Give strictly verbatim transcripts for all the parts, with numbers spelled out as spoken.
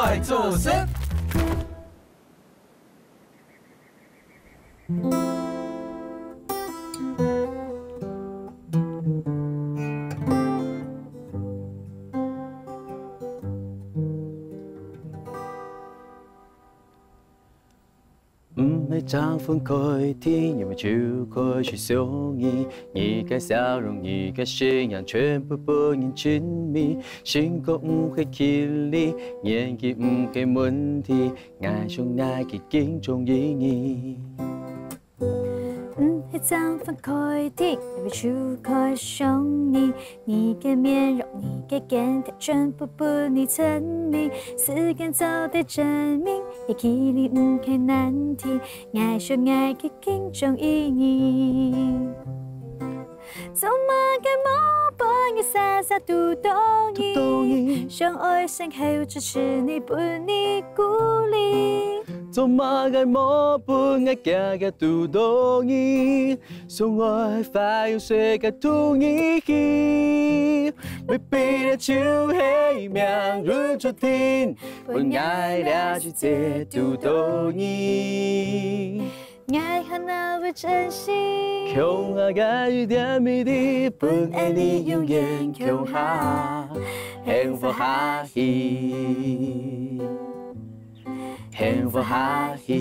愛做事。 毋係正分開天，因為就開始想你。你个笑容，你个身影，全部分人沉迷。成功毋係距離，年紀毋係問題，愛上愛佢更中意你。毋係正分開天，因為就開始想你。你个面容，你个肩頭，全部分你沉迷。時間早點證明， 一起離毋開難題，愛上愛佢更中意你。做麼个無分你，儕儕堵到你？堵到你。相愛先後，只是你分你鼓勵。做麼个無分𠊎，遽遽堵到你？相愛花樣世界渡你去。Maybe這就係命運注定。 分𠊎這時節堵到你。𠊎還愛會珍惜，共下个一點美麗，分𠊎你永遠共下，幸福下去，幸福下去。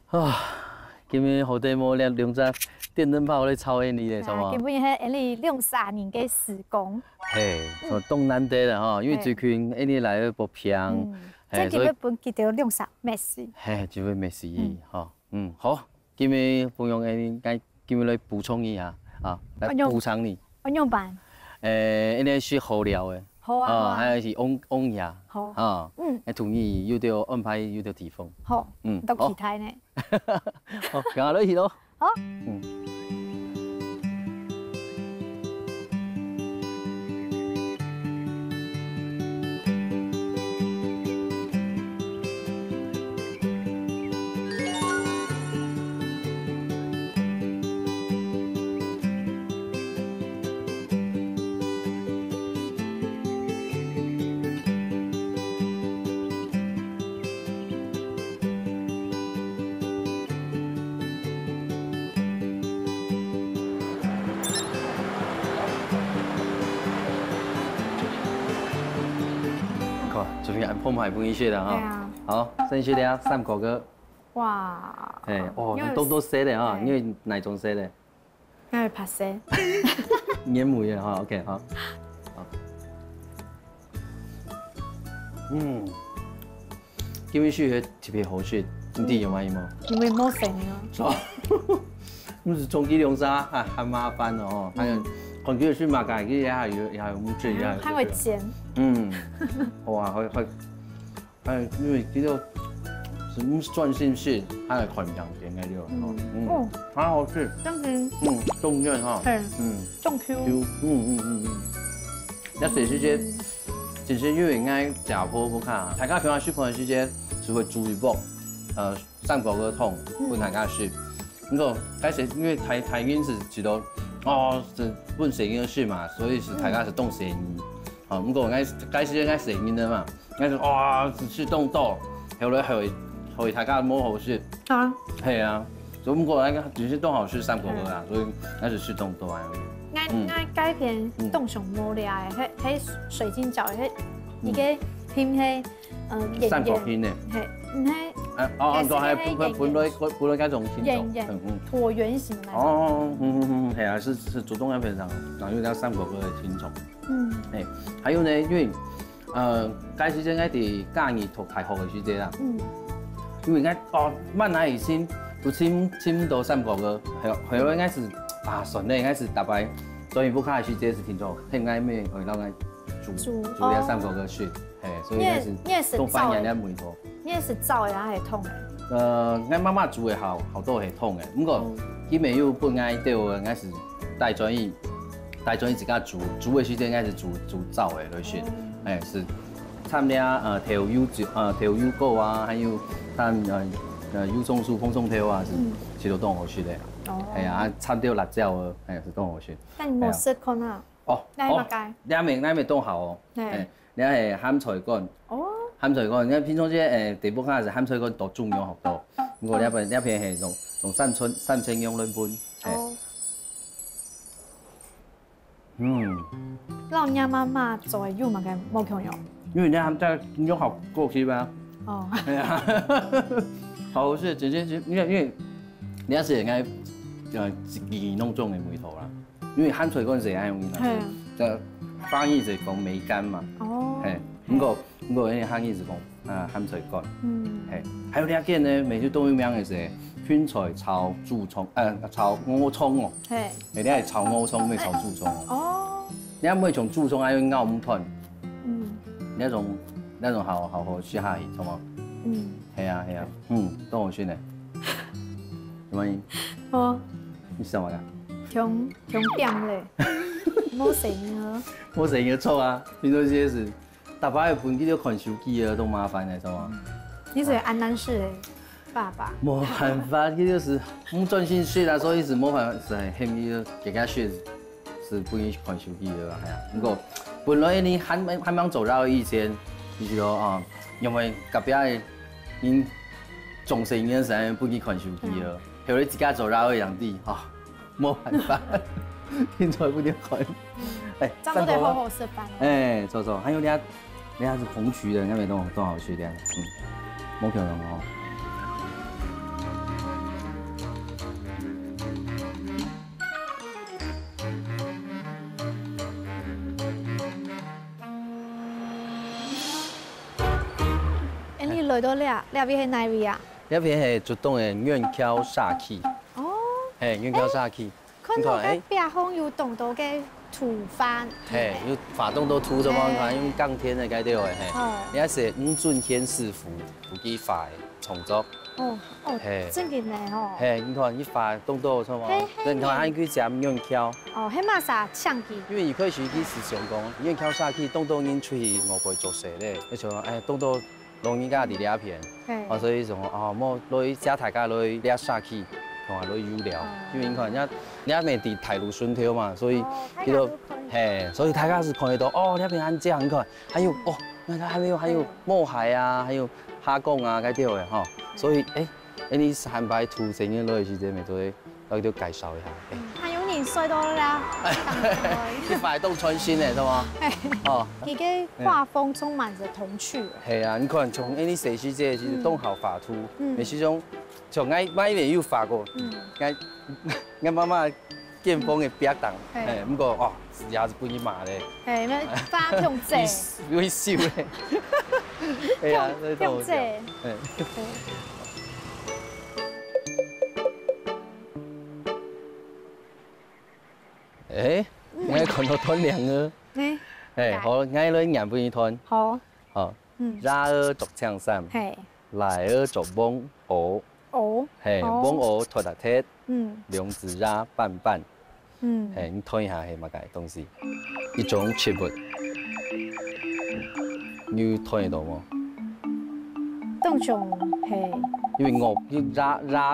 啊，今日好得無兩兩隻電燈泡來吵𠊎俚咧，係無？啊，今日係𠊎俚兩儕人个時光。係，嗯。當難得了哈，因為最近𠊎俚來到北平，嗯，係，真係會分佢兜兩儕miss。所以，係，就會miss佢，嗯。哈。嗯，好。 今日分享，欸，𠊎今日來補充一下啊，來補償你。仰般？欸，𠊎俚食好料个，好啊，好啊。還有係旺旺呀，好，啊，嗯，欸，同你有兜安排有兜地方。好，嗯，都期待呢。好，好，趕快落去咯。好。嗯。 看，這片恁豐沛分你食了哈。對啊。好，先食了三哥哥。哇。欸，哦，因為你多多食了哈，對。因為哪種食了？ 該會怕死。原味个哈，OK，好。好。嗯，今日食个特別好食，你知有麼个無？因為無生个啊。是吧？毋係充其量啥，還，還麻煩哦，還有，嗯。看起來係嘛，感覺也還有，也還有木質，也還有這個。還會煎。嗯，哇，還，還 哎，因為這個係專心食，還來看兩遍个了，嗯。嗯，哦。還好食。真的。嗯，中軟哈。嘿。嗯。中Q。Q，嗯，嗯，嗯，嗯。該食時節，嗯。其實因為𠊎家婆屋下，大家平常食飯个時節，就會煮一鑊，呃，三哥哥湯，嗯。分大家食。 毋過，該時因為大，大人係知道，哦，係分細人食嘛，所以係大家係當細義。嗯。哦，毋過該，該時該細人个嘛，該係，哇，係食當多，後來害，害大家無好食。啊。係啊，所以毋過該个其實當好食三哥哥啊，嗯。所以該係食當多啊。𠊎，嗯。𠊎該片當上無聊个，嗯。該，該水晶餃，該，嗯。一個拼該 呃，圓圓。三角形个。嘿，毋係，啊，哦，哦，係，係，係，圓圓。本來，本來該種形狀。圓圓，嗯，嗯。橢圓形个那種。哦，嗯，嗯，嗯，係啊，係，係竹東那片上，然後有點三角形个形狀。嗯。嘿，還有呢，因為，呃，該時節𠊎在嘉義讀大學个時節啊，嗯。因為𠊎，哦，滿哪裡尋，都尋，尋毋到三角形，後，後來𠊎係，啊，算了，𠊎係逐擺，所以屋下个時節係定著，很愛買，會讓𠊎煮，煮，煮了三角形个食。哦。 嘿，所以你个，你个係，該係當懷念个味道。你个係燥个還係燙个？呃，𠊎媽媽煮个好，好多係燙个。毋過，嗯。佢乜有分𠊎兜个，𠊎係帶轉去，帶轉去自家煮，煮个時節𠊎係煮，煮燥个來食。哦。嘿，係摻了，呃，豆油酒，呃，豆油膏啊，還有摻，呃，呃，油蔥酥、紅蔥頭啊，係，嗯。其實都當好食个。哦。係啊，啊，摻到辣椒啊，係，係當好食。該你無食看啊？哦，該麼个？哦，這味，這味當好哦。嘿。嘿，這係鹹菜乾。哦。鹹菜乾，你看平常時，誒，地方看係鹹菜乾都種樣好多。毋過這片，這片係用，用三層，三層樣來分。嘿。哦。 嗯。摎若媽媽做个有麼个無共樣？因為你還在用好過去吧？哦。哎呀，好，是直接是，因為，因為你還是應該，呃，自己弄種的味道啦。因為鹹菜乾係恁樣啦，嘿。這翻譯係講梅乾嘛。哦。嘿，嘿。毋過，毋過因為客語係講 啊，鹹菜乾。嗯。嘿，還有這件呢，每次都有名个係芹菜炒豬腸，呃，炒鵝腸哦。嘿。嘿，你愛炒鵝腸，毋係炒豬腸哦。哦。你毋會像豬腸愛咬毋斷。嗯。那種，那種好，好好食下去，懂嗎？嗯。係啊，係啊，嗯，當好食呢。什麼？哦。你笑麼个？窮，窮點咧。無細人啊。無細人著啊，平常時係 逐擺分佢兜看手機啊，當麻煩个，知道嗎？你係安南市的爸爸。無辦法，佢就是毋專心睡啦，所以係無辦法，係喊佢給佢睡，係分佢看手機个啦，係啊。毋過本來你還還吂做到以前，你就講啊，因為隔壁个人總係應該係分佢看手機个，後來自家做到个樣子，吼。 無辦法，現在不得看。哎，正做得好好食飯哦。哎，做做，還有你看，你看係紅麴的，那邊都都好吃的，嗯，無可能哦。哎，你來到這，這位係哪位啊？這片係竹東个軟橋社區。哦。嘿，軟橋社區。 看到該壁項有當多个土花。嘿，有花當多土，嘿。你看，用耕田个該兜个，嘿。哦。你看係吳俊天師傅，有去畫个創作。哦，哦，嘿。正經个哦。嘿，你看，佢畫當多，著無？嘿，嘿。你看，還有一隻軟橋。哦，彼嘛係請佢。因為一開始佢係想講，軟橋社區當多人出去外背做事咧，就想講，哎，當多 老人家佇這片。嘿。啊，所以想講，哦，無來接大家來這社區，同下來遊聊。哦。因為你看，人家，人家乜佇大路脣頭嘛，所以哦，大家都可以。嘿，所以大家係看得到，哦，這片恁靚，你看，還有，哦，你看還有，還有毛蟹啊，還有蝦公啊，該兜个吼。所以，哎，哎，你下擺渡細人來个時節，乜做得 摎佢兜介紹一下。嗯，還有人睡到了，去擺動穿心的，是嗎？嘿。哦。佢个畫風充滿著童趣。嘿啊，你看，從恁樣細細隻，其實當好畫圖，嗯。也是種，像𠊎，𠊎也有畫過，嗯。𠊎，𠊎媽媽間房个壁頂，嘿。嘿，毋過，哦，也是分佢罵咧。嘿，因為畫忒濟。會，會收咧。哎呀，忒，這都有忒濟。嘿。嘿。 誒，嗯。𠊎看到斷領仔。誒，誒，好，𠊎來唸分你聽。好。好。嗯。蛇仔著青衫，嘿。鴟仔著黃襖。襖。嘿，哦。黃襖突突忒，嗯。兩隻蛇斑斑。 嗯。嘿，你看一下係麼个東西？一種植物。你有看得到無？當像係。因為我，蛇，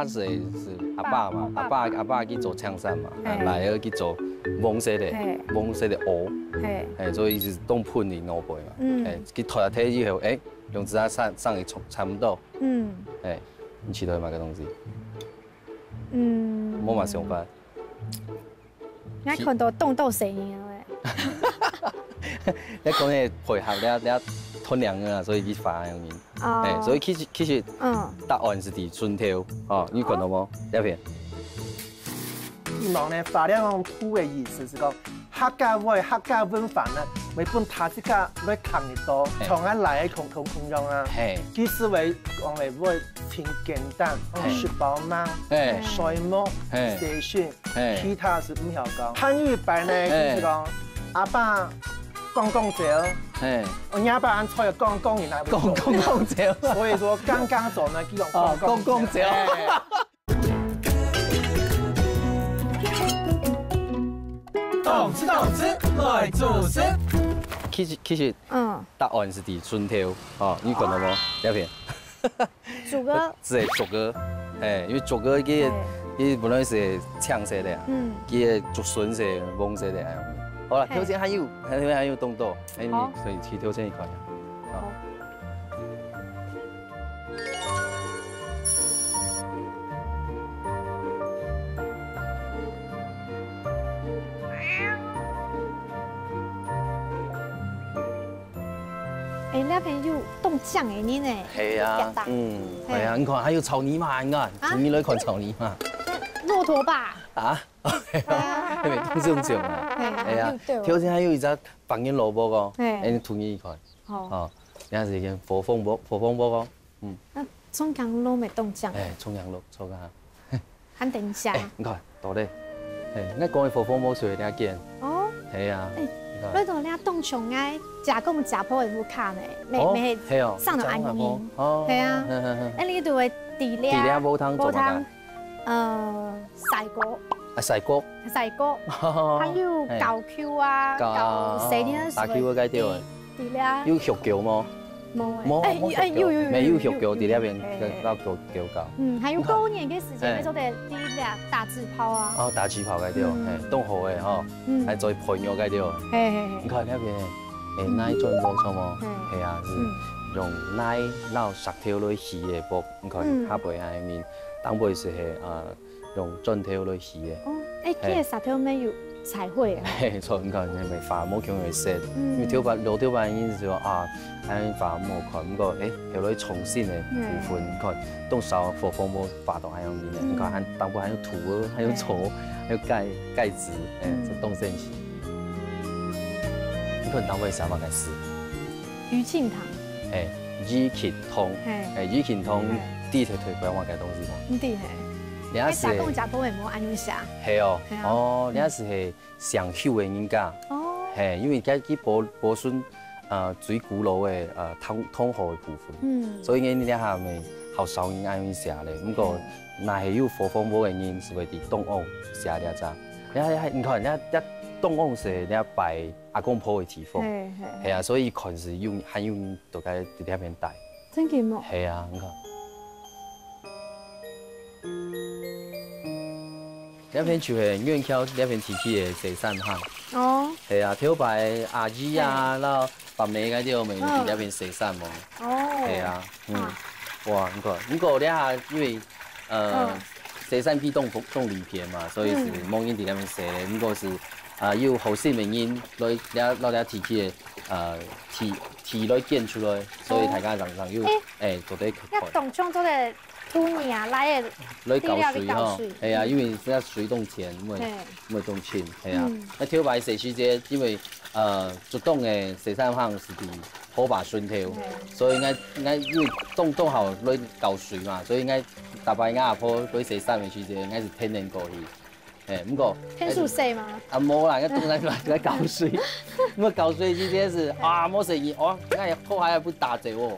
蛇係，係阿爸嘛，哦，阿爸。阿爸，阿爸去做青衫嘛，嘿。啊，鴟仔去做黃色个，嘿。黃色个襖。嘿。嘿，所以係當噴个外背嘛。嗯。嘿，去脫忒以後，誒，兩隻啊生，生得差，差毋多。嗯。嘿，你試著係麼个東西？嗯。無麼想法。 𠊎看到當多細人仔。你講个配合了，了斷領仔啊，所以佢畫恁樣。哦。嘿，所以其實，其實，嗯。答案係佇脣頭，哦，你看到無？這片。希望呢，花蓮講土个意思係講，客家話、客家文化呢，會分大自家來看得到，嘿。像𠊎來个空空空樣啊。嘿。其實會講个話真簡單，嘿。食飽吂，嘿。睡目，嘿。洗身， 嘿。其他係毋曉講。還有一擺呢，嘿。佢係講，阿爸講講笑，嘿。哦，若爸恁衰講講人來講講講笑。所以說，剛剛走呢，佢用哦，講講笑。講講笑。嘿。動次動次，來做事。其實，其實，嗯。答案係佇脣頭，哦，你看到無？這片。竹篙。係竹篙，係，因為竹篙佢个，佢本來係青色个啊，嗯，佢个竹筍係黃色个，哎呀。好啦，頭先還有，頭先還有動作，哎，你可以去頭先一看。好。 哎，這片有當靚个人呢。係啊，嗯，係啊，你看還有草泥馬，你看，啊，你來看草泥馬。駱駝吧？啊，係啊，係咪都係這種啊？係啊，哎呀，有對哦。頭先還有一隻白人蘿蔔哦，係，哎，你同意一看，好，哦，這係一個火鳳凰，火鳳凰哦。 嗯。啊，重陽路乜當靚。哎，重陽路，著啊。還等一下。哎，你看，到咧。哎，𠊎講个火鳳凰就係這間。哦。係啊。哎，你看。來到這當像𠊎姐公姐婆个屋下呢，乜，哦，乜係哦，上到恁樣。哦。係啊。哎，你都會在這，在這煲湯做麼个？ 呃，曬鍋。啊，曬鍋。曬鍋，還有搞球啊，搞，搞細人仔打球个該條。在這。有血球無？無欸。無，哎，無血球，哎，有，有，有，沒有血球，有，有，在那邊，哎，哎。搞，搞，搞。嗯，還有過年个時間，哎。那時候在，在這打紙炮啊。哦，打紙炮該條，嗯。哎，當好个吼，嗯。還做朋友該條。嘿，嘿，嘿。你看那邊，哎，嗯。泥磚屋，著無？嘿。係啊，係。嗯。用泥摎石頭來起个屋。 你看，嗯。下背下面，頂背係，呃，用磚頭來起个。哦，哎，嘿。這个石頭乜有彩繪啊？嘿，著，你看，這个花無共樣个色，嗯。因為頭擺，老頭擺个人就講啊，恁樣花無好看，毋過，哎，後來創新个部分，嗯。你看，當少火鳳凰畫到恁樣个，嗯。你看，還頂背還有兔仔，還有草，嗯。還有蓋，蓋子，哎，嗯。這當神奇。你看頂背寫麼个字？ 餘慶堂。嘿，餘慶堂。嘿。嘿，餘慶堂，嘿。知係代表麼个東西無？毋知嘿。這係，哎，食公食婆个無恁樣寫。係哦，係啊。哦，這係係上後个人家。哦。嘿，因為佢，佢保，保存，呃，最古老个，呃，通，通河个部分。嗯。所以呢，這下面好少人恁樣寫咧。毋過，嘿。若係有火鳳凰个人，就會在中央寫這隻。你看，你看，你看，這，這中央係這擺 阿公婆个地方。嘿，嘿。係啊，所以看係有，還有人在該，在該片戴。真个無？係啊，你看。這片就係遠眺這片地區个西山坑。哦。係啊，頭擺阿姨啊，嘿。摎伯姆該兜，每日在這片洗衫無？哦。係啊，嗯。哇。哇，你看，毋過這下因為，呃，嗯。洗衫機當，當利便嘛，所以係，嗯。無人在這片洗咧。毋過係，啊，有好心个人來這，來這地區个，呃，地，地來捐出來，所以大家常常有，哦。哎。哎，做得看。該當像做得 土泥啊，來个來搞水吼，地料个搞水。係啊，嗯。因為這水當淺，毋會，嘿。毋會當深，係啊。嗯。該頭擺細時節，因為，呃，竹東个洗衫房係在河壩脣頭，嘿。所以𠊎，𠊎因為當，當好來搞水嘛，所以𠊎逐擺𠊎阿婆來洗衫个時節，𠊎係天天過去。 嘿，毋過，天數細嗎？啊，無啦，該當然來，來搞水。毋過搞水之前係，嘿。啊，無細義，哦，該河水還會打走哦。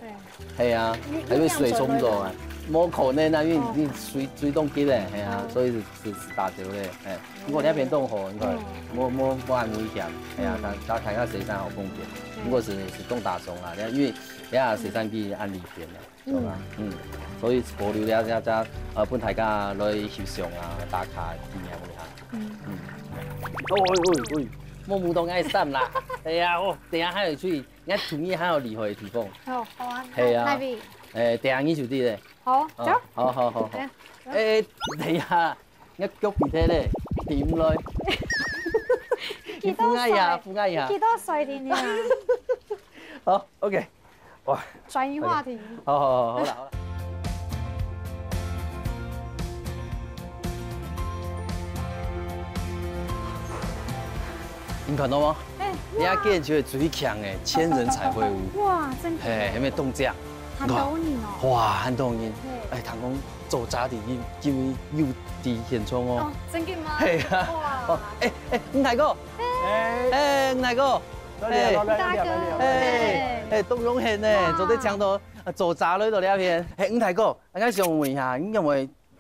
嘿。係啊，有，還會水沖走啊。無可能啊，因為，哦。你水，水當急咧，係啊，哦。所以係，係，係打走咧，嘿。毋過你該片當好，你看，嗯。無，無，無恁危險，係啊，嗯。大，大家洗衫好方便。嗯。毋過係，係當打爽啊，因為，因為洗衫機恁利便啊。 對吧？嗯。嗯，所以保留這，這，這，呃，分大家來翕相啊，打卡紀念一下。嗯。嗯。哦，喂，喂，喂，莫舞到𠊎衫啦。哎呀，哦，等下還有出去，𠊎同你還有厲害个地方。哦，好啊。係啊。哪位？哎，等下你就對咧。好，哦，走。好，好，好，好。哎，哎，等一下， 你腳皮忒咧，停毋來。幾多歲？扶我一下，扶我一下。幾多歲定定啊？好，OK。哇。轉移話題。好，好，好，好啦，好啦。你看到無？哎，你看，哇。這个就係最強个千人彩繪屋。哇，真的。嘿，有沒有動靜？很多人哦。哇，很多人。嘿。哎，聽講 做茶的今，今日有在現場哦。哦，真的嗎？係啊。哇。哦，哎，哎，吳大哥。哎。哎，吳大哥。多謝，哎。多謝，多謝，多謝。哎，哎，當榮幸呢，哇。做得請到，啊，做茶來到這片。哎，吳大哥，𠊎想問一下，你有無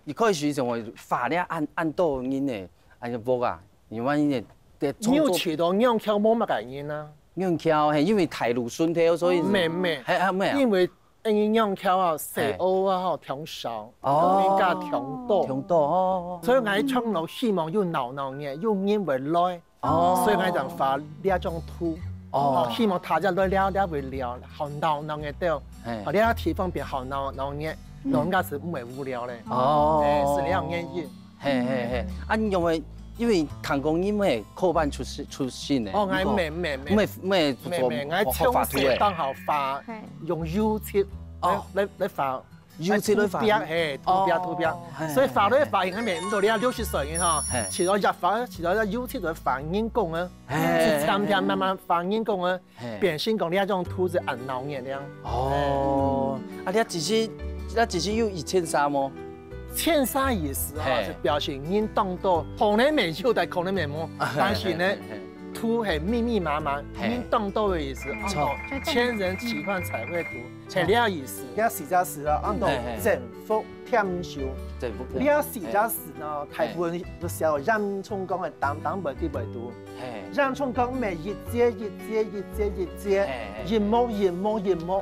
一開始想會畫這恁，恁多人呢？恁樣屋啊，你萬一這創作，你有試著仰翹無麼个人啊？仰翹，嘿，因為大路脣頭，所以係，哦。毋係，毋係。係啊，毋係啊。因為恁樣仰橋啊，細塢啊吼，忒少，哦，人家忒多。忒多哦。所以𠊎長路希望有鬧鬧熱，有人會來，哦，所以𠊎就畫這張圖，哦，希望大家來尞尞會尞，好鬧鬧熱兜，嘿，好這地方變好鬧鬧熱，老人家係毋會無聊咧。哦，哎，係這樣原因。 嘿嘿嘿，啊，你因為因為聽講你毋係科班出身出身的，哦，𠊎毋係毋係毋係毋係毋係毋係做學畫圖的，當好畫，用油漆，哦，來來畫，油漆來畫，塗壁，嘿，塗壁塗壁，所以畫來畫去，𠊎毋係毋到你六十歲人吼，其實一畫，其實一油漆來畫人工啊，一層層慢慢畫人工啊。 變成講你這種圖係恁鬧熱了。哦，啊，你其實，你其實有一千三無？千三意思啊，係表示人當多，可能會有，但可能會無。但是呢，圖係密密麻麻，人當多的意思。哦，千人齊畫彩繪圖，係這意思。這四隻字啊，安到政府添收。政府添收。這四隻字呢，大部分都寫到煙囪缸个當當背底背肚。 嘿，煙囪缸乜一節一節一節一節，一幕一幕一幕，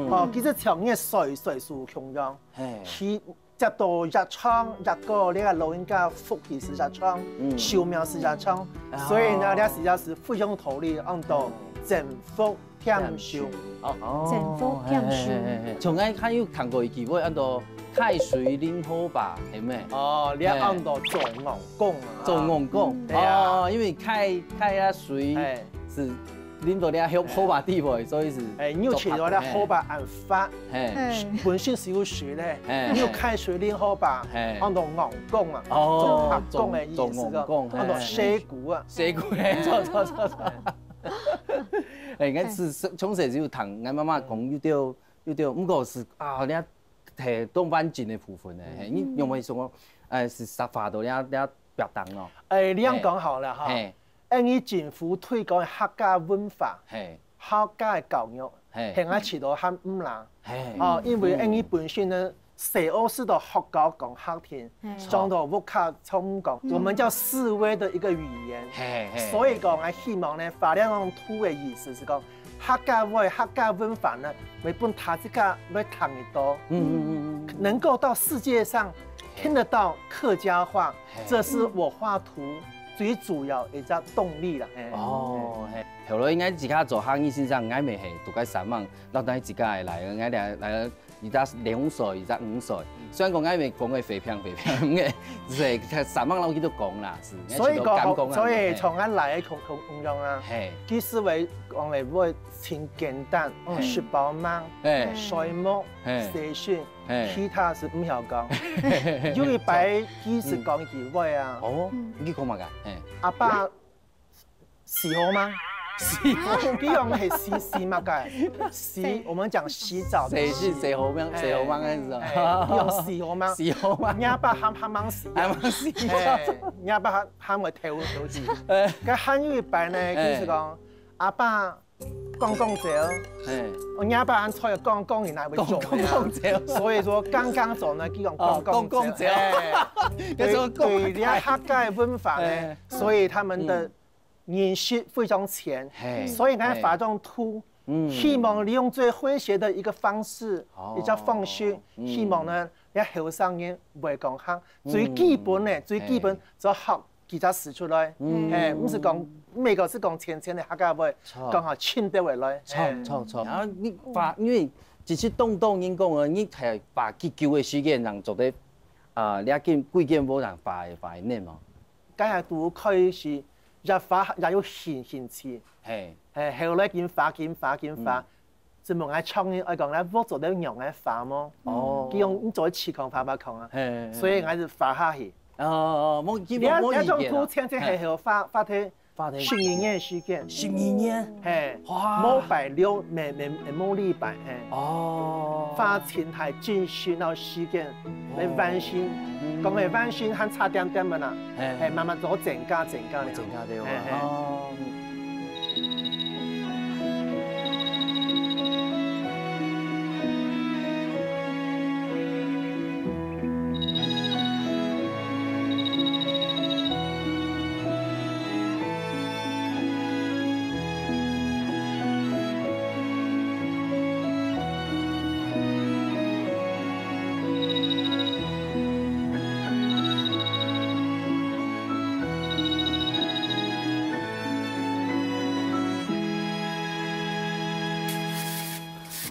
哦，其實像个水水樹共樣，嘿，佢接到一張一個，這個老人家福氣係一張，壽命係一張，所以呢，這四隻字非常道理，安到政福添壽。哦，政福添壽。從來還有看過一句話，安到大水淋河壩，係無？哦，你安到做戇 講啊。做戇講。對啊。哦，因為溪溪啊水係淋到這河河壩底背，所以係。哎，你有聽到這河壩恁闊，嘿，本身係有水咧，嘿，你有溪水淋河壩，嘿，安到戇講啊，哦，做瞎講个意思，做戇講，安到細句啊。細句，嘿，著著著著。哎，𠊎係從細就有聽，𠊎媽媽講有兜有兜，毋過係啊，你 係當環境个部分呢，係，你有無想講，呃，係設法到這這壁當咯？哎，你恁講好了哈。係，因為政府推廣客家文化，係，客家个教育，係，係𠊎試到還毋罅。係，哦，因為因為本身呢，細學時到學校講客話，長到屋下從講，我們叫四維的一個語言。係係，所以講，𠊎希望呢，發展用土个意思係講， 客家話、客家文化呢，會分大自家來聽得到，嗯嗯嗯嗯，能夠到世界上聽得到客家話，這是我畫圖最主要一隻動力啦。哦，係，後來應該自家做客語先生，𠊎乜係讀該三萬，然後自家來，𠊎來來，一隻兩歲，一隻五歲。雖然講𠊎乜講个肥胖肥胖，係三萬老佢都講啦，係，所以講，所以從𠊎來个空空空中啊，係，其實會講个會 盡簡單，哦，食飽吂，睡目，洗身，其他係毋曉講。有一擺佢係講一句話啊，哦，你講麼个？阿爸，洗好嗎？洗好，你用係洗洗麼个？洗，我們講洗澡的洗，洗好嗎？洗好嗎？該係，用洗好嗎？洗好嗎？你阿爸還還吂洗，還吂洗，你阿爸還還會頭頭洗。該還有一擺呢，佢係講，阿爸 講講笑，嘿，𠊎阿爸恁衰，講講人還會中，講講笑，所以說剛剛走呢，佢講哦，講講笑，講講笑，哎，對，對，人家客家文化呢，所以他們的認識非常淺，嘿，所以呢，發展出，嗯，希望利用最詼諧的一個方式，哦，一個方式，嗯，希望呢，人家後生人會講客，最基本的，最基本就學 幾隻字出來，嗯，嘿，毋係講，毋係講係講淺淺个客家話，講好深兜个來，著著著。然後你畫，因為其實當多人講啊，你係畫幾久个時間正做得，啊，這件幾件畫正畫畫得完哦？該下都可以係，也畫也有興興趣，嘿，嘿，後來緊畫緊畫緊畫， 就問𠊎丈人，𠊎講𠊎屋做得用𠊎畫無？哦，佢講你做得試看畫畫看啊，嘿，所以𠊎就畫下去。哦，無，佢無，無意見啊。這這張圖前前後後畫畫忒畫忒十二年个時間，十二年，嘿，哇，無擺了，每每每無禮拜，嘿，哦，花錢還精神到時間來完成，講个完成還差點點个啦，嘿，慢慢做增加增加了，增加對哇，哦。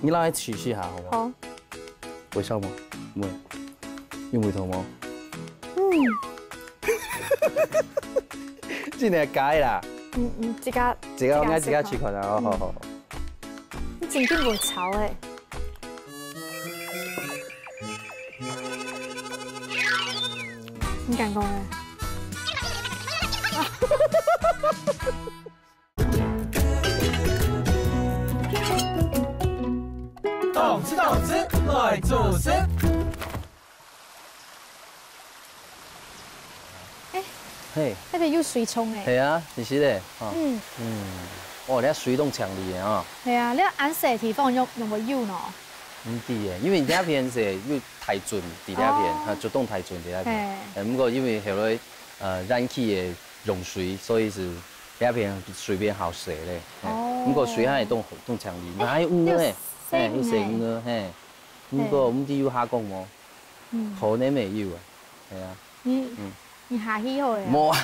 你來試試下，好無？好。會笑無？無。有味道無？嗯。真个假个啦？嗯嗯，自家，自家，自家試看啊，好好好。你真經無吵欸。你敢講欸？ 動次動次來做事。欸，嘿，該个有水沖欸。係啊，你係咧，吼。嗯。嗯。哦，你水當強烈啊。係啊，你恁細地方用，用會有喏。毋知欸，因為這片係有大圳，佇這片，哦。啊，竹東大圳佇這片。嘿。欸，毋過因為後來，呃，燃氣个用水，所以係這片水變好細咧。嘿，哦。毋過水還係當，當強烈，欸，還有魚呢。有生呢。嘿，有生呢，嘿。毋過毋知有下降無？嗯。可能會有啊，係啊。你，嗯。你下去好了啊。無啊，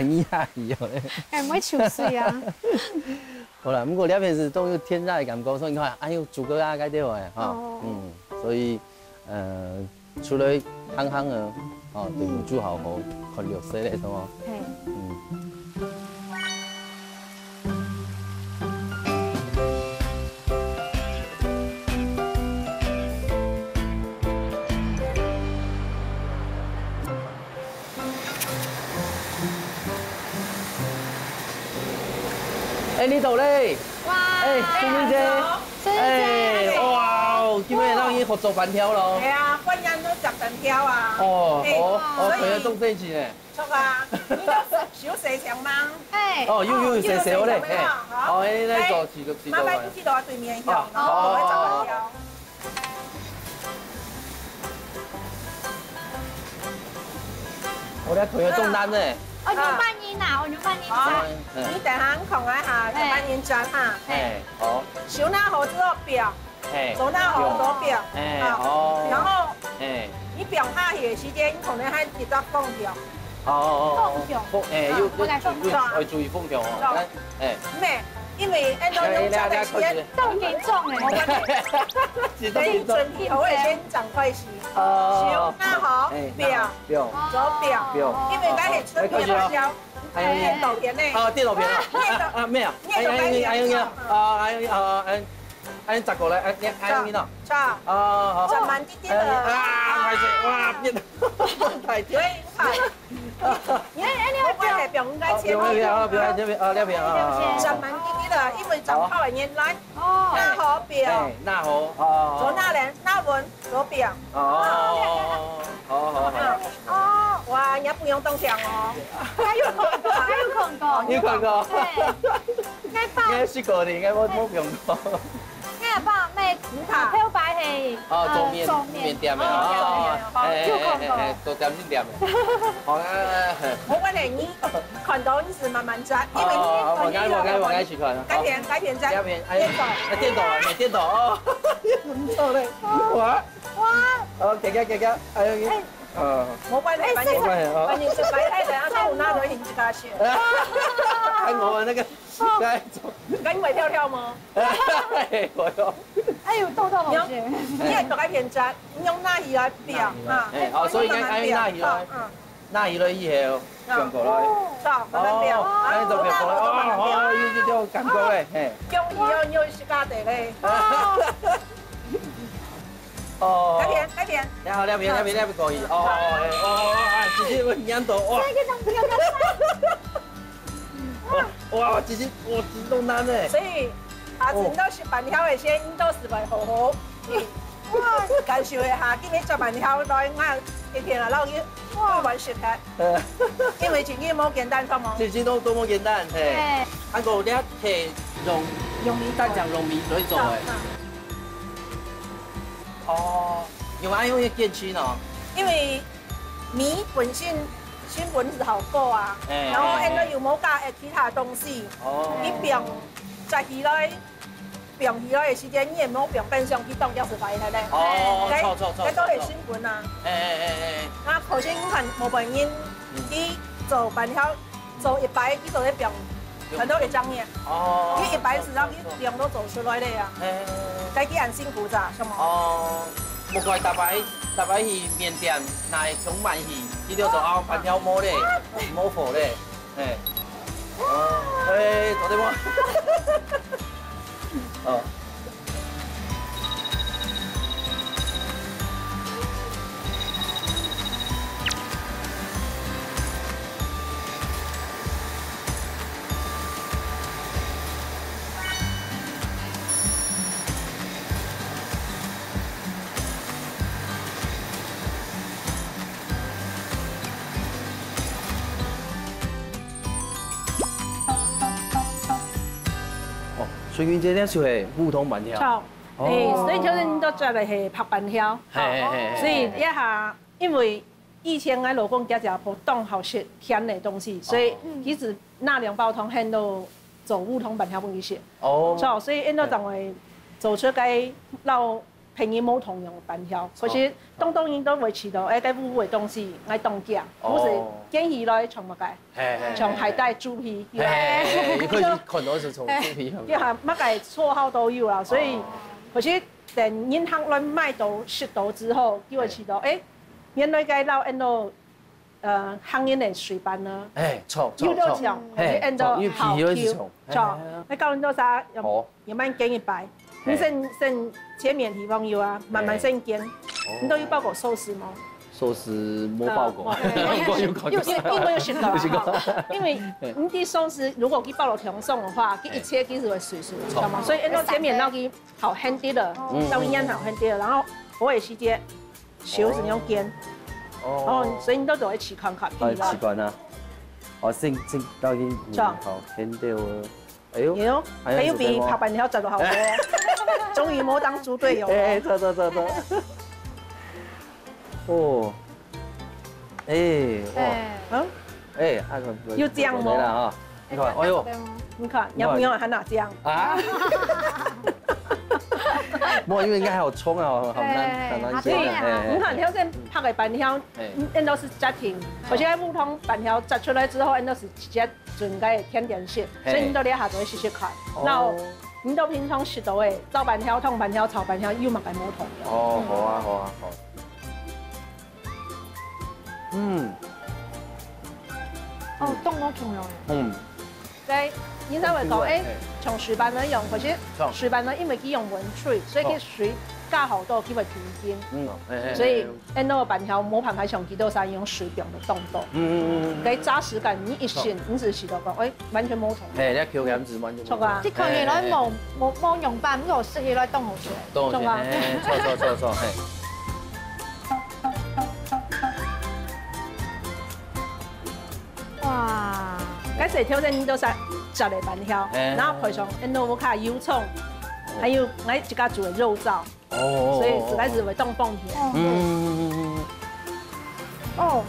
你下去好了。欸，毋會泅水啊。好啦，毋過這片係當有天然个感覺，所以你看，哎喲，竹篙仔該兜个，吼。哦。嗯，所以，呃， 出來行行啊，哦，對目珠好好，看綠色个，係無？嘿。嗯。欸，你到咧？哇！欸，淑敏姐。 所以這樣欸，哇哦，今日讓你學做粄條咯。係啊，半夜都食粄條啊。哦，嘿，哦，哦，所以朋友都在一起呢。著啊，你有手勢強嗎？哎。哦，有，有，有手勢，好嘞，嘿。好。哦，哎，來做，哎，起個，起個。麻煩你去到對面向，啊，然後我會做粄條。好，好，好。 我這腿有動單呢。哦，你有半音啊，哦，你有半音。好，嗯。你等下看一下，哎。慢慢轉哈。哎，好。手拿好之後放，哎，左拿好左放，哎，啊，好。然後，哎。你放下去的時間，你可能還一直放掉。哦，哦，哦，哦。放掉。放，哎，啊，又，我來放掉。又，又，哎，注意放掉哦。放。來，哎。沒，因為恁樣用這個時間，哎，來，來，來，快點。當嚴重哎。我問你，是當嚴重。等你準備好，我先趕快洗。 哦。手拿好，哎，放，放。左放。放。因為該係出片个時候，哎，開始哦。哎，顛倒片呢。哦，顛倒片啊。顛倒。啊，沒有。哎，哎，哎，哎，哎，啊，哎，哎，哎，哎，哎，再過來，哎，哎，哎，你呢？好。哦，好。轉慢一點了。哎，啊，歹勢，哇，顛倒，太顛。所以，你看，你看，哎，你要放。我也放應該切。哦，放那邊啊，放那邊啊，那邊啊。轉慢一點了，因為轉泡的原來。 哦。拿好放。哎，拿好。哦。左拿人，拿穩，左放。哦，好，好，好。哦，哇，你也不用動手哦。還有看過，還有看過。你有看過？對。應該放，應該試過的，應該我，我沒用過。應該放，你看。頭擺係，哦，呃，做麵，做麵。麵店的，哦，哦，哦，哎，哎，有看過。哎，哎，做點心店的。好，哎，哎，哎。我問你，你 看到你係慢慢轉，因為你，哦，哦，哦，你，我愛，我愛，我愛試看。該片，該片轉，該片，哎，顛倒。哎，顛倒啊，你顛倒哦，毋錯嘞，哇，哇，哦，行行行行，哎呀，哎，哦，無關係，哎，反正，無關係哦。反正係擺在，等下再有拿到你自家選。哎，我那個，該種，該你會跳跳嗎？哎，我有。哎呦，豆豆好鹹。你要，你要多該片轉，你用拿起來表啊，哎，哦，所以應該愛拿起來。嗯，嗯。 拿起來以後，哦。放過來。哦，好，慢慢放。哦，恁樣就放過來。哦，好，有，有，有感覺咧，嘿。恭喜哦，你有食家己咧。哦。該片，該片。你好，那邊，那邊，那邊可以。哦，哦，哎，哦，哦，哎，直接會黏到，哇。這個像不要看。哇，哇，直接，哇，直接弄爛咧。所以，啊，哦。真到食粄條个時間，應該係會好好。嗯。 哇，感受一下，今日做粄條來，𠊎一天啊，然後去，哇，完食忒。呃。因為真經無簡單，著無？真經都，都無簡單，嘿。嘿。啊，毋過這係用，用米粉。單淨用米來做个。嗯，嗯。哦，用愛用个捲心哦。因為米本身成本係較高啊，嘿，然後現在又無加其他東西，哦。你放，食起來 放起來个時間，你也莫放冰箱去凍，要係壞忒咧。哦，該，著，著，著，該都係成本啊。著，著。哎，哎，哎，哎。啊，頭先你看，無半人，嗯。佢做粄條，做一擺，佢做得放，嗯。很多个醬料。哦，你一擺係讓佢量都做出來个啊。哎，哎，哎，哎。該佢恁辛苦咋，什麼？哦，莫怪逐擺逐擺去麵店，若係充滿去，佢就講啊，粄條無咧，無貨咧，嘿。哦，哎，做得無？哦。哦，所以這條就係烏糖粄條。著，哦。哎，所以就是你都做个係白粄條。嘿嘿嘿嘿。所以這下，因為以前𠊎老公姐姐婆當好食甜个東西，所以哦。其實拿兩包糖，𠊎都做烏糖粄條分佢食。哦。著，所以𠊎都正會做出該摎 別人無同樣个粄條，可是當多人都會試著，哎，該烏烏个東西，𠊎當驚，哦。毋係，驚起來像麼个，嘿，嘿，像海帶、豬皮，嘿，嘿，嘿，有可能看到係像豬皮。對啊，麼个綽號都有啦，所以，哦。可是等人客來買到、食到之後，就會試著，哎，原來該摎恁多 呃，客人个水粄呢，哎，著，著，又有像，著。嘿，或者恁多著，因為皮又係像，好Q，著。哎，哎，哎。該教人做啥？好。也蠻驚一擺。嘿。你先，先切面地方有啊，慢慢先煎。嘿。哦。你都有包過壽司無？壽司無包過。呃，無。我有看過。有，有，應該有食過啦，有食過。哈。因為你的壽司如果佢包到當鬆个話，佢一切其實會碎碎，著。知道嗎？所以恁多切面落去好handy了，嗯，當然好handy了，然後我也是接 燒成樣煎。哦。哦，所以你都做得試看看，哎，試看啊。哦，先，先到去，嗯，著。好，先對哦。哎喲，哎喲，哎喲，還有比白粄條做得好哦。終於無當豬隊友了。哎，著，著，著，著。哦，哎，哇。哎。嗯？哎，啊，有這樣嗎？沒了哈。 你看，哎喲。你看，你看。你要不要喊他這樣？啊？無，因為應該還有蔥啊，好難，哎，很難煎啊，好甜啊。哎，哎，你看，哎。你看，像這白个粄條，哎。恁都係家庭，哦。而且烏糖粄條摘出來之後，恁都係直接準該甜點食，嘿。所以你到這下就會試試看。哦。然後你到平常食到个炒粄條、燙粄條、炒粄條，有麼个無同樣？哦，好啊，好啊，好。 嗯。哦，嗯。當無共樣誒。嗯。對，人家會講，誒，嘿。像水粄一樣，可是像水粄呢，因為佢用溫水，所以佢水加好多，佢會平均。嗯，嘿，嘿，所以，嘿。恁多粄條無辦法像佢兜儕用水放到當多。嗯，嗯，嗯，嗯。該扎實感，你一食，像你只食到講，誒， 完全無同。嘿，你口感係完全無同。著啊。你看起來無，嘿，嘿，嘿。無，無樣般，毋過食起來當好食。當好食，著啊。嘿，著，著，著，著，嘿。哇。該係挑戰你都係食个粄條，嘿。然後配上恁多屋下油蔥，哦。還有𠊎自家煮个肉燥。 哦，哦，哦，哦。所以實在係會當方便。哦。嗯，嗯，嗯，嗯，嗯。哦。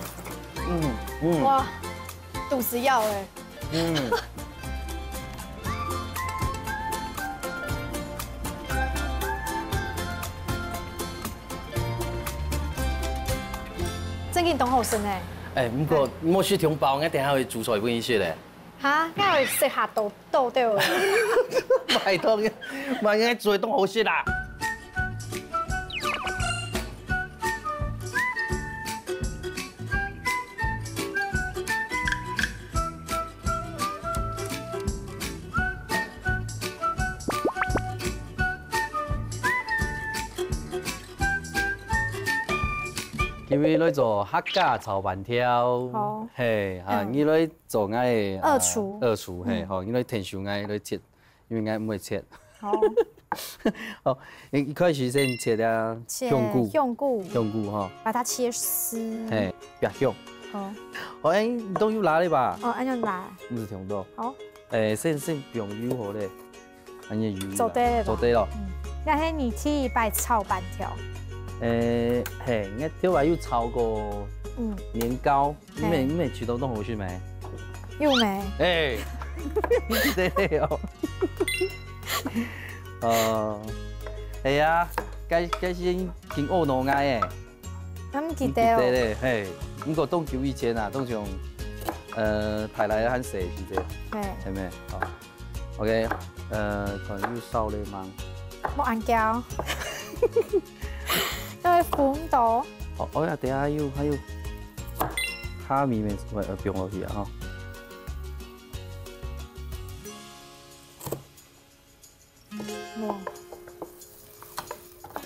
嗯，嗯。哇，肚屎枵誒。嗯。真經當好食呢。誒，毋過，嗯。莫食忒飽，𠊎等下會煮菜分你食咧。 哈，該會食下肚，肚著。拜託，萬一做當好食啦。今日來做客家炒粄條。好。嘿，啊，嗯。你來 做𠊎个，呃，二廚。二廚，嘿，嗯。吼，你來𢯭手𠊎來切，因為𠊎毋會切。好。好，你一開始先切啊，切香菇。香菇。香菇吼。把它切絲。嘿，煏香。好。好，哎，你都有拿了吧？哦，恁樣拿。毋係忒多。好。哎，先，先放油好咧。 恁樣油啦。做得了吧？做得咯。嗯，該係你第一擺炒粄條。誒，嘿，𠊎頭擺有炒過，嗯。年糕，你毋，嘿。你毋試著當好食咩？有咩？誒，你記得哦。呃，係啊，該，該時已經學老師个。 毋記得哦。毋記得咧，嘿，毋過當久以前啊，當像，呃，大人還細个時節，嘿。係無？哦，OK，呃，可能有少年嘛。莫恁噭，因為分到。哦，哦呀，等下還有，還有蝦米沒，呃，放落去啊，吼。哇。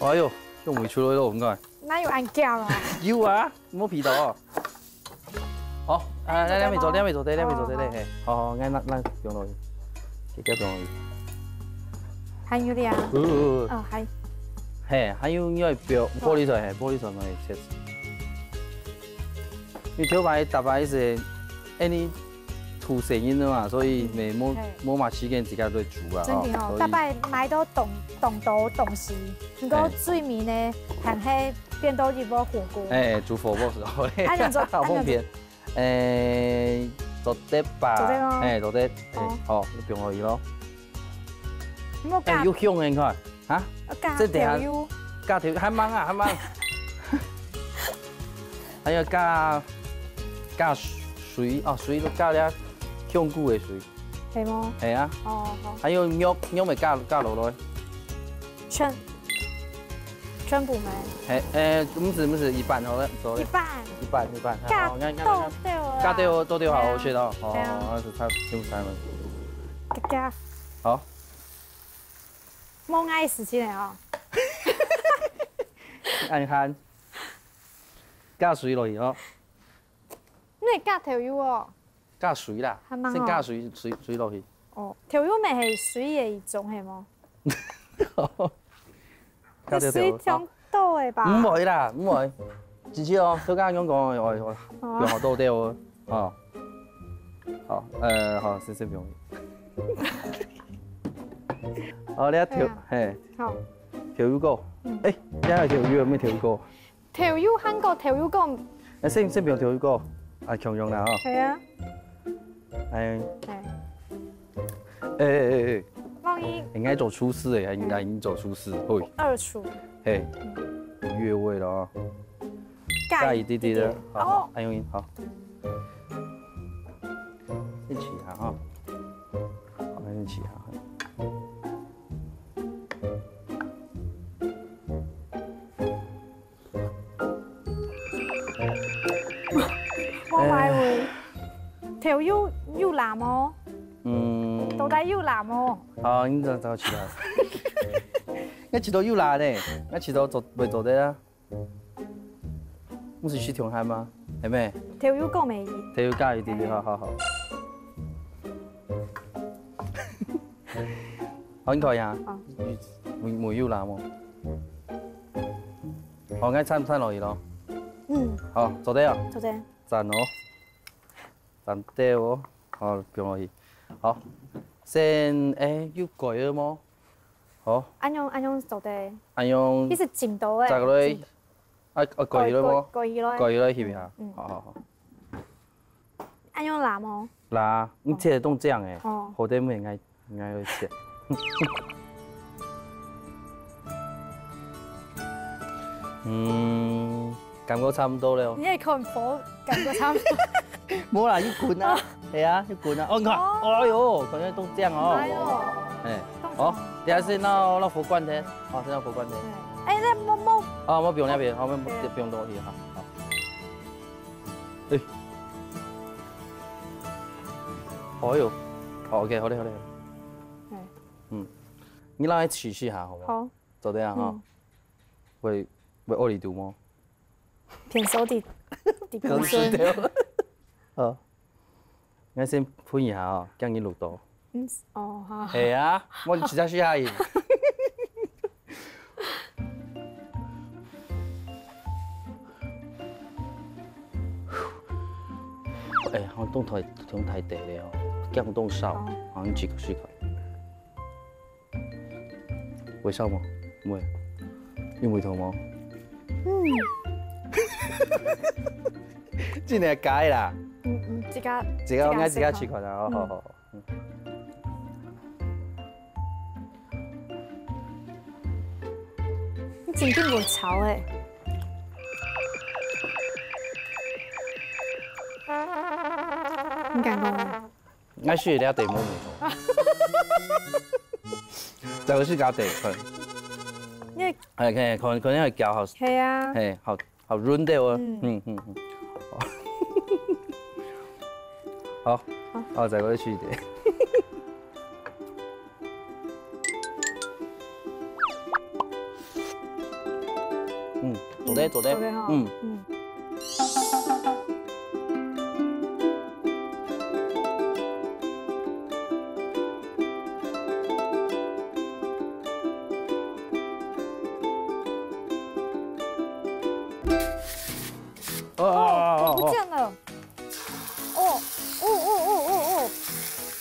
哎喲，用毋出來咯，你看。哪有恁噭啊？有啊，莫鼻到哦。好，啊，來，來，來，做，來，做，來，做，來，嘿，好，好，來，來，來，放落去，直接放落去。還有咧。呃，呃，呃。哦，還。嘿，還有你愛放玻璃水，嘿，玻璃水嘛會切。你頭擺打擺是，哎，你土生人的嘛，所以沒，沒，嘿。沒麼時間自家來煮啊，真的哦，吼，所以大擺買到當，當多東西，毋過最尾呢，嘿。還係變到一鍋火鍋。哎，煮火鍋時候，嘿，啊，你做，好方便。 誒，做得吧？做得哦。誒，做得。誒，哦。好，你放落去咯。你莫加。誒，有香誒，你看。啊？要加這等下豆油。加豆油，還吂啊，還吂。還要加，加水，哦，水都加了，香菇个水。係無？係啊。哦，好。還有肉，肉也加，加落來。全 全部無？嘿，誒，毋係，毋係，一半好了，做了。一半。一半，一半。加好，你看，你看，你看。豆豆啦。加豆，豆豆好好食哦。嘿。哦，係，差，差不多了。加加。好。無愛事情了哦。恁樣，加水落去哦。你加豆油哦。 加水啦，還吂哦。先加水，水，水落去。哦，豆油乜係水个一種係無？加點豆油。水忒多个吧？毋會啦，毋會。直接哦，就剛剛講的，哦，哦，哦。用好多豆哦，哦。好，呃，好，先，先不用。哦，你要豆，對啊。嘿。好。豆油膏。嗯。誒，這下豆油有無豆油膏？ 豆油還過豆油膏。誒，先，先放豆油膏，啊，共樣啦，吼。係啊。誒。係。誒，誒，誒，誒。萬一。應該做廚師誒，還，嗯。還做廚師，會。二廚。嘿。嗯。越位了哦。加一滴滴的，加一滴滴。好，好，哦。還有，好。一起啊，哈。好，一起啊。 我還以為豆油有辣無？嗯。到底有辣無？好，你再，再試下。𠊎試著有辣呢，𠊎試著做，會做得啊。毋係食中飯嗎？係無？豆油膏乜有。豆油膏一滴滴，對。好，好，好。好，你看一下。好。有，有，有辣無？ 好，𠊎摻，摻落去咯。嗯。好，做得啊。做得。讚哦。讚得哦。好，放落去。好，先，誒，有蓋仔無？好。恁樣，恁樣做得。恁樣。其實盡多誒。摘落去。盡啊，啊，蓋起來無？蓋，蓋起來。蓋起來，係毋係啊？嗯。好，好，好。 恁樣辣無？辣，你切得當靚誒，哦。好得毋愛，毋愛切。嗯，感覺差毋多了哦。你也看無，感覺差毋多。無啦，有滾啊，哦。係啊，有滾啊。哦，你看，哦。哎喲，感覺當靚哦。哎喲。哎，當靚。哦，等下先拿，拿火罐的，哦，先拿火罐的。嗯。哎，那莫，莫。哦，莫放那邊，哦，莫，莫，對。放落去哈。好。 誒。哎喲，好，OK，好咧，好咧。嗯。嗯，你讓佢試試下，好無？好。做得啊，哈。嗯。會，會屙痢肚無？偏手的，的本身。好。𠊎先噴一下哦，驚你滷到。 嗯，哦，好。係啊，𠊎直接試下去。哎，好像凍太，凍太低了哦，這樣凍燒，哦。好像幾個試看。會燒嗎？毋會。有味道嗎？嗯。真的假的啦？嗯，嗯，自家，這個應該自家試看啊，好，好，好。 嗯。你真正無炒誒。你敢講啊？𠊎試了第一無味道。再試加第一份。哎，可以，可能，可能要攪好，係啊。嘿，好，好潤的哦。嗯。嗯，嗯，嗯。好，好。好，再過去一點。嗯，做得，做得。做得哈。嗯。嗯。 哦，哦，哦，哦，火不見了。哦，哦，哦，哦，哦，哦，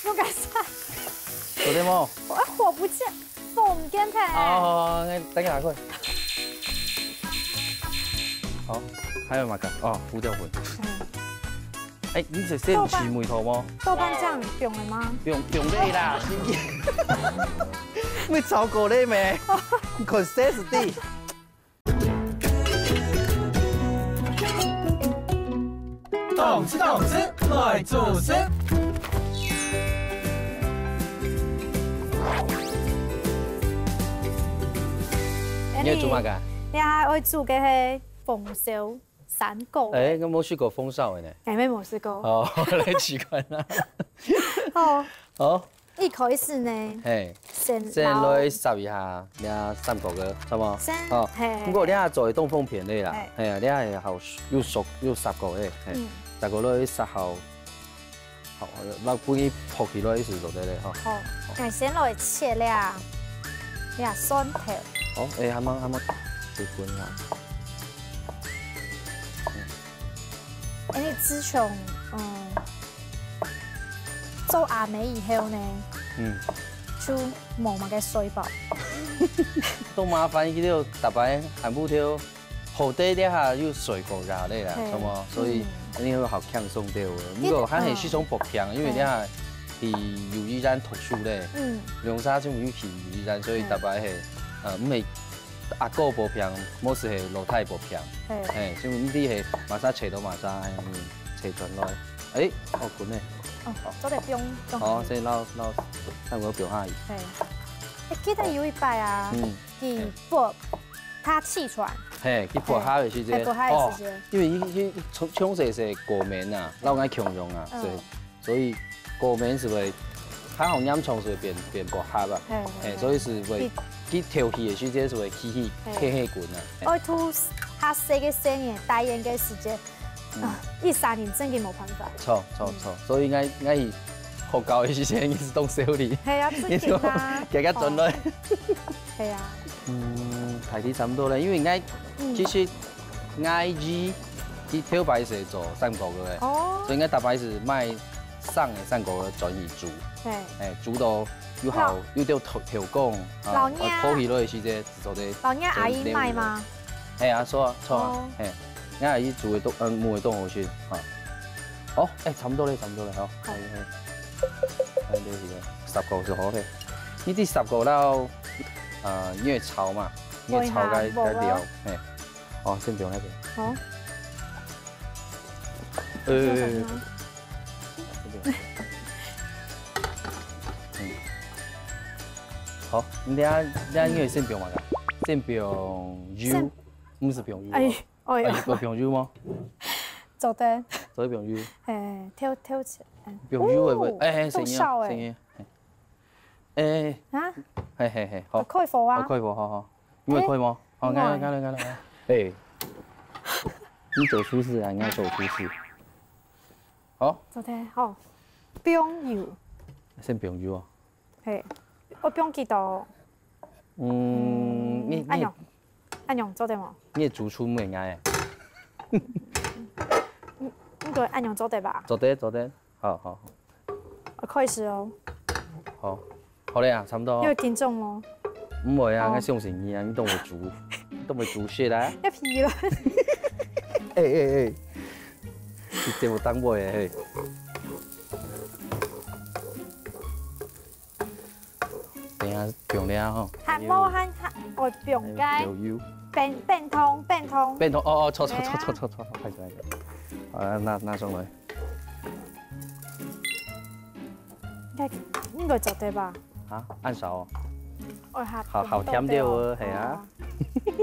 用該啥？做得無？我火不見，火毋見忒。哦，等一下，快。好，還有麼个？哦，胡椒粉。嗯。哎，你係先試味道無？豆瓣醬用了嗎？用，用了啦，先去。沒炒過了咩？你看勢勢的。 動次動次來煮食。你愛煮麼个？你還愛煮个係紅燒山果。哎，我無食過紅燒个呢。哎，我也無食過。哦，來試看啊。好。好。 一開始呢，嘿，先先來煠一下這三角个，知無？先，哦，嘿，毋過你這做會當方便个啦，嘿，嘿啊，你這係好又熟又煠過个，嘿，嗯，煠過來煠好，好，那分佢浮起來就做得了吼。好，𠊎先來切了，這蒜頭。哦，哎，還蠻還蠻，切分啊。嗯。 因為自從，嗯，做阿姆以後呢，嗯，就無麼个睡飽。當麻煩，佢就逐擺下晡頭，好得這下又睡過夜了啦，嘿，知無？所以，嗯，一定會好輕鬆兜个。毋過，還係時常發病，因為這下去幼兒園讀書咧，嗯，兩儕就有去幼兒園，所以逐擺係，呃，毋係 阿哥發病，無就係老弟發病。嘿。嘿，所以你係麼儕切到麼儕，嗯，切轉來。哎，哦，滾咧。哦，做得放，放。哦，先撈撈，等我放下去。嘿。哎，記得有一擺啊，嗯，佢發，他氣喘。嘿，佢發下个時節，嘿，發下个時節。哦，因為佢佢從從細係過敏啊，老愛強壯啊，嗯，所以 所以過敏就會，較好嚴重就會變變發痀啊。嘿，嘿，嘿，所以就會，佢，佢敨氣个時節就會起起，嘿，起起滾啊。嘿。愛渡較細个細人，大人个時節，嗯，啊，一儕人真个無辦法。著著著，嗯，所以𠊎𠊎係學校个時節，𠊎係當少年，嘿啊，最近啊，佢就遽遽轉來。哦。嘿啊。嗯，大體差毋多咧，因為𠊎，嗯，其實 𠊎佢佢頭擺係做三角个，哦，所以𠊎逐擺係買生个三角个轉去煮，嘿，哎，煮到又好，老，又到調調工，啊，老娘，啊，破皮了个時節，做得，老娘阿姨賣嗎？係啊，著啊，著啊，哦，嘿，𠊎阿姨煮个都，嗯，燜个都好食，啊。哦，哎，差毋多咧，差毋多咧，好，好。哎，哎，哎，對，對，對，十個就好咧。你這十個了，呃，你會炒嘛？你會炒該，該料，嘿。 哦，先放該片。好。呃，嗯。好，你等下，你等下你會先放麼个？先放油，先毋係放油哦。哎，哎喲。哎，有放油無？做得。做得放油。哎，跳，跳起來。哎。放油會毋會？哦，哎，哎，聲音啊，夠燒哎。聲音啊，哎。哎。啊？嘿，嘿，嘿，好。開火啊。好，開火，好，好。你會開無？ 好，𠊎來，𠊎來，𠊎來。哎，你做廚師啊，你愛做廚師。好。做得，好。放油。先放油哦。嘿，愛放幾多？嗯，你，你，恁樣，恁樣做得無？你个主廚毋係𠊎欸。你，你覺得恁樣做得吧？做得，做得。 好，好，好。啊，開始哦。好，好咧啊，差毋多哦。你會緊張無？毋會啊，哦。𠊎相信你啊，你當會煮，你當會煮食啊。要皮了。哎，哎，哎，你節目當尾的，嘿。 等一下放了吼。還無，還，還，哦，放該。放油。變，變通，變通。變通，哦，哦，著，著，著，著，著，著，著，歹勢，歹勢。好，拿，拿上來。應該，應該做得吧？啊，恁燒哦。哦，好，好，好甜的哦，係啊。哦。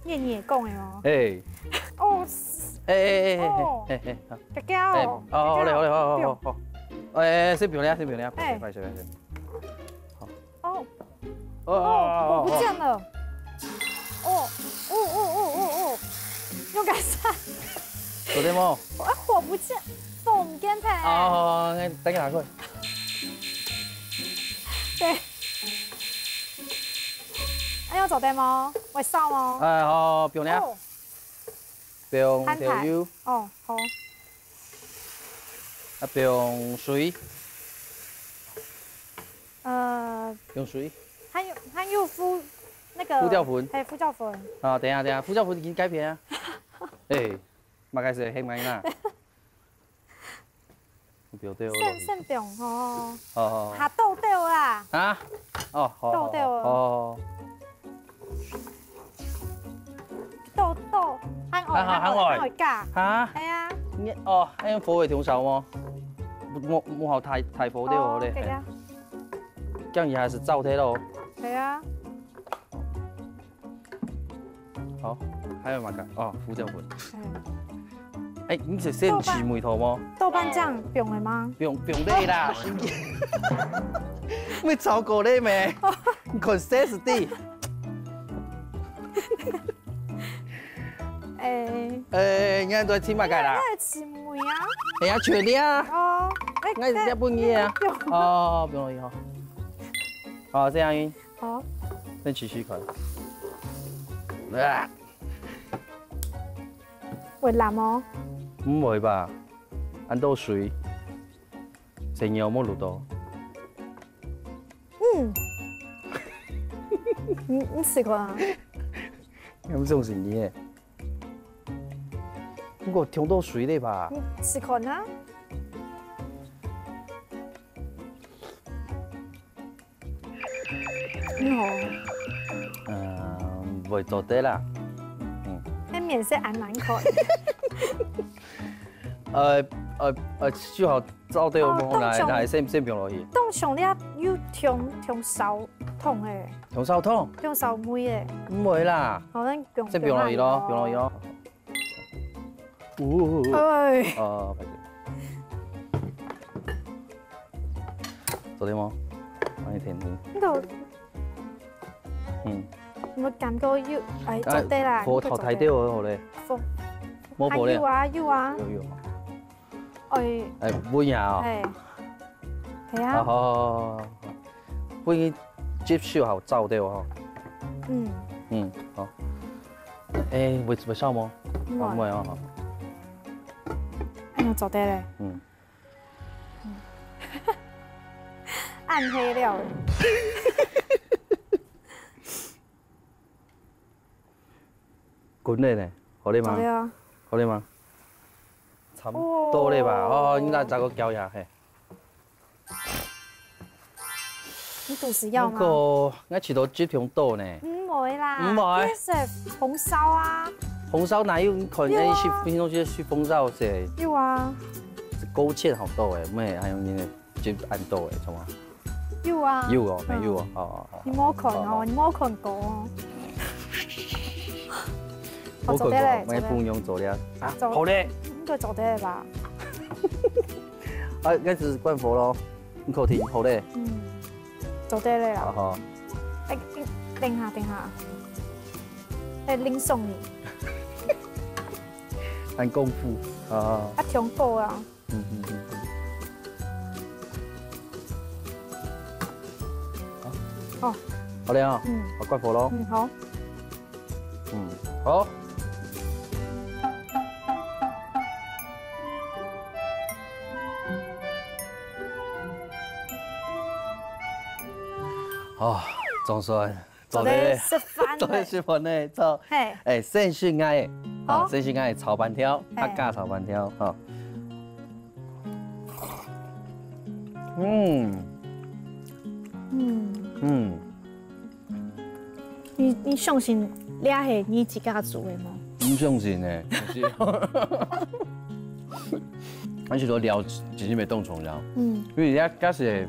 念念讲的哦。哎，哦，哎哎哎哦，哎哎哎，好。佳佳哦，哎，哦，好嘞好嘞，好好好好。哎，先不用了，先不用了，哎，不好意思不好意思。好。哦，哦哦，火不见了。哦哦哦哦哦哦，用改善。昨天吗？啊，火不见，火不见忒。哦，那等一下过来。对。哎，要走对吗？我烧吗？哎，好，不用了。哦。 放豆油，哦，好。啊，放水。呃，放水。还有还有胡那个胡椒粉。哎，胡椒粉。啊，等一下等一下，胡椒粉已经改变啊。哎，马开始黑麦啦。不要对哦。先先放吼。哦哦。下倒掉啦。啊？哦，好。倒掉哦。哦。 豆豆，還愛，還愛，還愛，還愛加。哈？哎呀。你，哦，恁樣火會忒燒無？無，無好大，大火就好咧。哦，對啊。這樣也還係燥忒咯。對啊。好，還有麼个？哦，胡椒粉。嗯。哎，你係先試味道無？豆瓣醬放了嗎？放，放咧啦，神經。你炒過咧咩？你看勢勢的。 哎，哎，你看都在吃麼个啦？那是味啊。哎呀，全的啊。哦，哎，我也是要分你啊。對。哦，不容易哦。好，這樣，好。先試試看。啊，會辣哦？毋會吧？恁多水，成有無滷到？嗯。你，你試看啊。你毋相信你誒？ 毋過忒多水咧吧？你試看啊。嗯吼。嗯，會做得啦。嗯。該面色還蠻可愛。呃，呃，呃，就好，照對我們來，哦，當像，來，先，先放落去。當像你啊，有忒，忒燒燙誒。忒燒燙？忒燒味誒。毋會啦。好，咱放，先放落去咯，放落去咯。 哦。哎。哦，歹勢。做得無？幫你填填。你都，嗯。有無感覺有，哎，啊，做得啦，火頭大條哦，好咧。火，無火咧。啊，有啊，有啊。有，有。哎。哎，不一樣哦。哎。係啊。哦，好，好，好，好。不一接受好燥掉哦。嗯。嗯，好。哎，會，會燒無？毋會。哦，毋會哦，好。哎喲，做得咧。嗯。暗黑料理。滾咧呢，好咧嗎？好咧啊。好咧嗎？差不多咧吧？哦，你來再過攪一下，嘿。 你肚屎枵嗎？毋過，𠊎試著汁忒多呢。毋會啦，毋會。這係紅燒啊。紅燒哪有？你看，有啊。哎，是平常時食紅燒係。有啊。勾芡好多誒，毋係，還有你个汁恁多誒，怎麼？有啊。有哦，有啊。哦，哦，哦。你無看哦，哦，哦。你無看過哦。無看過，哦，做得咧，𠊎不用做了。啊，做，好咧。應該做得吧？啊，開始關火咯。 你確定好咧？嗯，做得咧啊。好好。哎，等下，等下。哎，恁鬆呢。恁功夫啊。啊，忒高啊。嗯嗯嗯嗯。好。好咧啊。嗯。好，關火咯。嗯，好。 嗯，好。哦，總算做得食飯咧。做得食飯咧，做，嘿。哎，先食𠊎个，啊，好。先食𠊎个炒粄條，嘿。客家炒粄條，哈。嗯。嗯。嗯。 你，你相信這係你自家做个無？毋相信呢，毋係。還係講料真係無當重要。嗯。因為這，這係，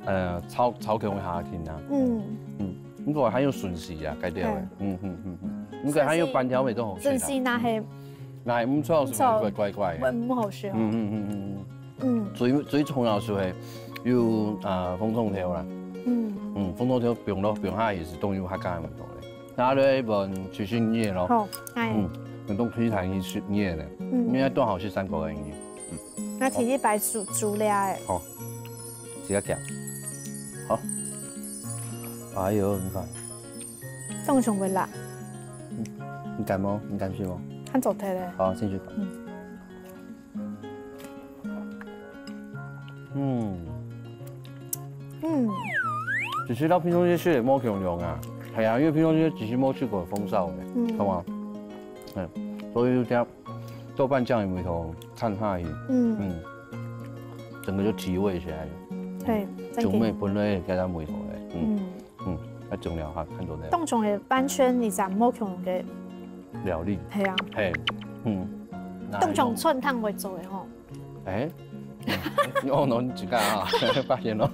呃，炒，炒起來較緊啊。嗯。嗯，毋過還有順序啊，該調个。嗯。嗯，嗯，嗯，嗯。應該還有粄條味都好食啦。真係那係，那毋錯，係毋錯，怪怪怪。毋好食哦。嗯嗯嗯嗯嗯。嗯。最最重要係有啊紅蔥頭啦。嗯。嗯，紅蔥頭放落放下也係當有客家个味道咧。然後咧，一碗七十二咯。好，哎。嗯，用當七十二咧，嗯。因為當好食三個人。嗯。那七十八煮煮了哎。好，直接講。好。哎喲，你看。當重會辣。你敢嗎？你敢吃嗎？還做得嘞。好，進去。嗯。嗯。嗯。其實到屏東這些也無共樣啊。係啊，因為屏東這些其實無去過紅燒的，嗯。懂嗎？嗯，所以就這樣，豆瓣醬有一種摻下去，嗯。嗯，整個就提味起來了。對，酒味本來也給它味道嘞，嗯。嗯。 嗯，較重要哈，看到這樣。當重个完全你就無共个料理。係啊。嘿，嗯。當重川燙會做个吼。哎，嗯，哦，喏，你自家啊，發現了。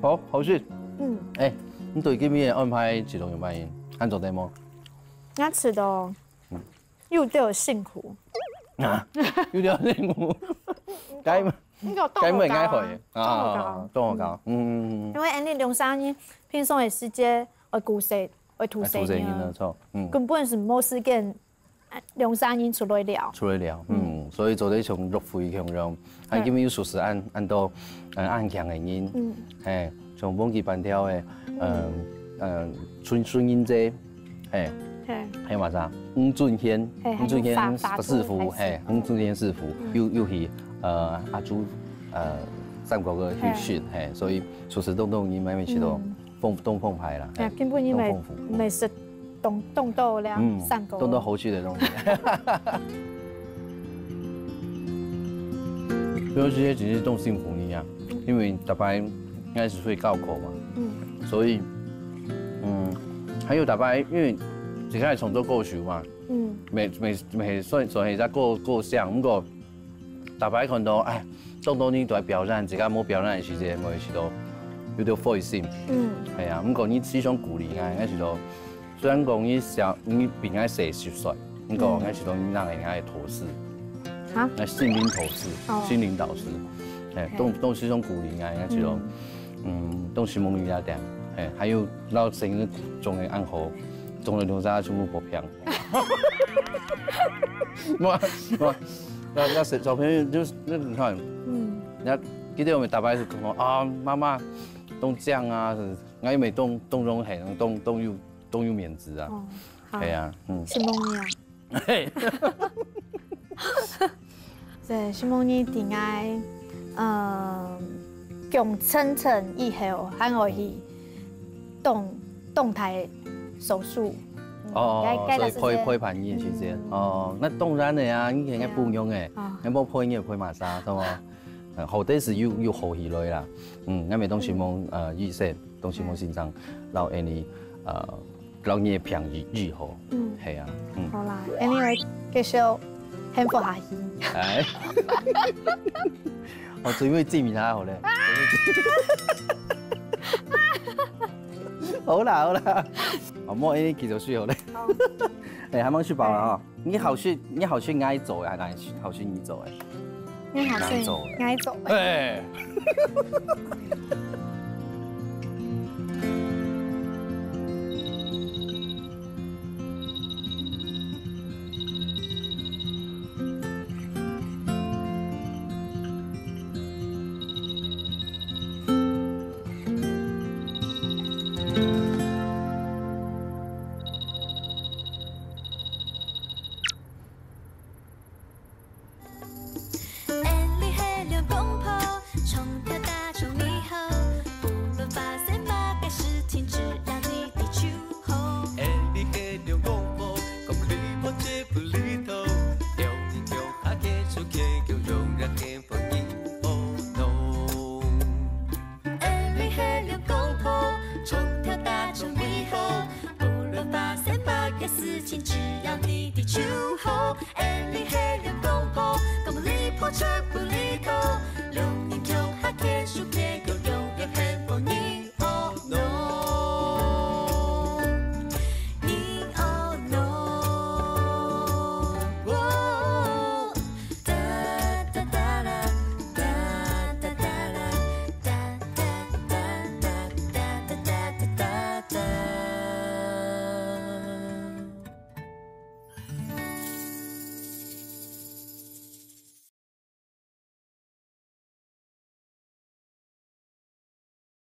好，好食。嗯。哎，你對今日个安排，其中有滿意？還做得無？我食到，嗯。有點辛苦。啊，有點辛苦。該 你講該問該會啊，當好搞。當好搞，嗯嗯嗯。因為恁呢兩三年平常个時節，愛顧細，愛顧細人，愛顧細人啊，著，嗯。根本係無時間，兩三年出來尞。出來尞，嗯，所以做得像約會共樣，啊，對。因為有熟識恁，恁多，呃，恁強个人，嗯。嘿，像忘記半條个，嗯，呃，春，春英姐， 嘿，嘿。還有麼儕？吳俊軒，嘿，吳俊軒師傅，還有嘿，吳俊軒師傅，嗯。又，又去，呃，阿朱，呃，三哥哥去學，嘿。嘿，所以熟識當多人慢慢去到，嗯。豐，當豐沛啦，嘿，嘿，根本因為當豐富。美食當，當多了，嗯，三哥哥。當多好食个東西。所以這些其實都辛苦你啊，因為逐擺應該係會高考嘛，嗯。所以，嗯，還有逐擺，因為自家係創作歌手嘛， 嗯。每，每，每算，算係在各，各項，毋過逐擺看到，哎，當多人都在表演，自家無表演个時節，𠊎係都有點灰心。嗯。係啊，毋過你時常鼓勵𠊎，𠊎係都，雖然講你小，你比𠊎細十歲，毋過嗯。𠊎係都你那個𠊎个導師，哈？𠊎心靈導師，哦。心靈導師，哎，OK。都，都時常鼓勵𠊎，𠊎係都，嗯。嗯，都希望你那點，哎，還有老師中个暗號，中了兩三全部不平。 哇，哇，那，那小朋友就是，那你看，嗯。人家記得我們打牌是講，啊，媽媽，都這樣啊，是，我也沒動，動容很，動，動有，動有面子啊。哦，好。對啊，嗯。承蒙你啊。嘿。對，承蒙你對𠊎，嗯，降晨晨以後，還愛去動，動態手術。 哦，該，該段時間。所以陪，陪伴你个時間。嗯。哦，該當然个啊，你應該不用个，哦。你無陪你也陪麼儕，是無？嗯，好，但是又，又好起來啦。嗯，𠊎每當時望，呃，醫生，當時望先生，然後恁呢，呃，讓你个病愈，愈好。嗯。係啊，嗯。好啦，anyway，繼續幸福下去。哎。哦，最尾證明下好了。好啦，好啦。哦，莫恁呢繼續睡好了。好。哎，還吂食飽啊，哦。你好食，你好食𠊎做个，還係好食你做个？𠊎好食，𠊎做个。哎。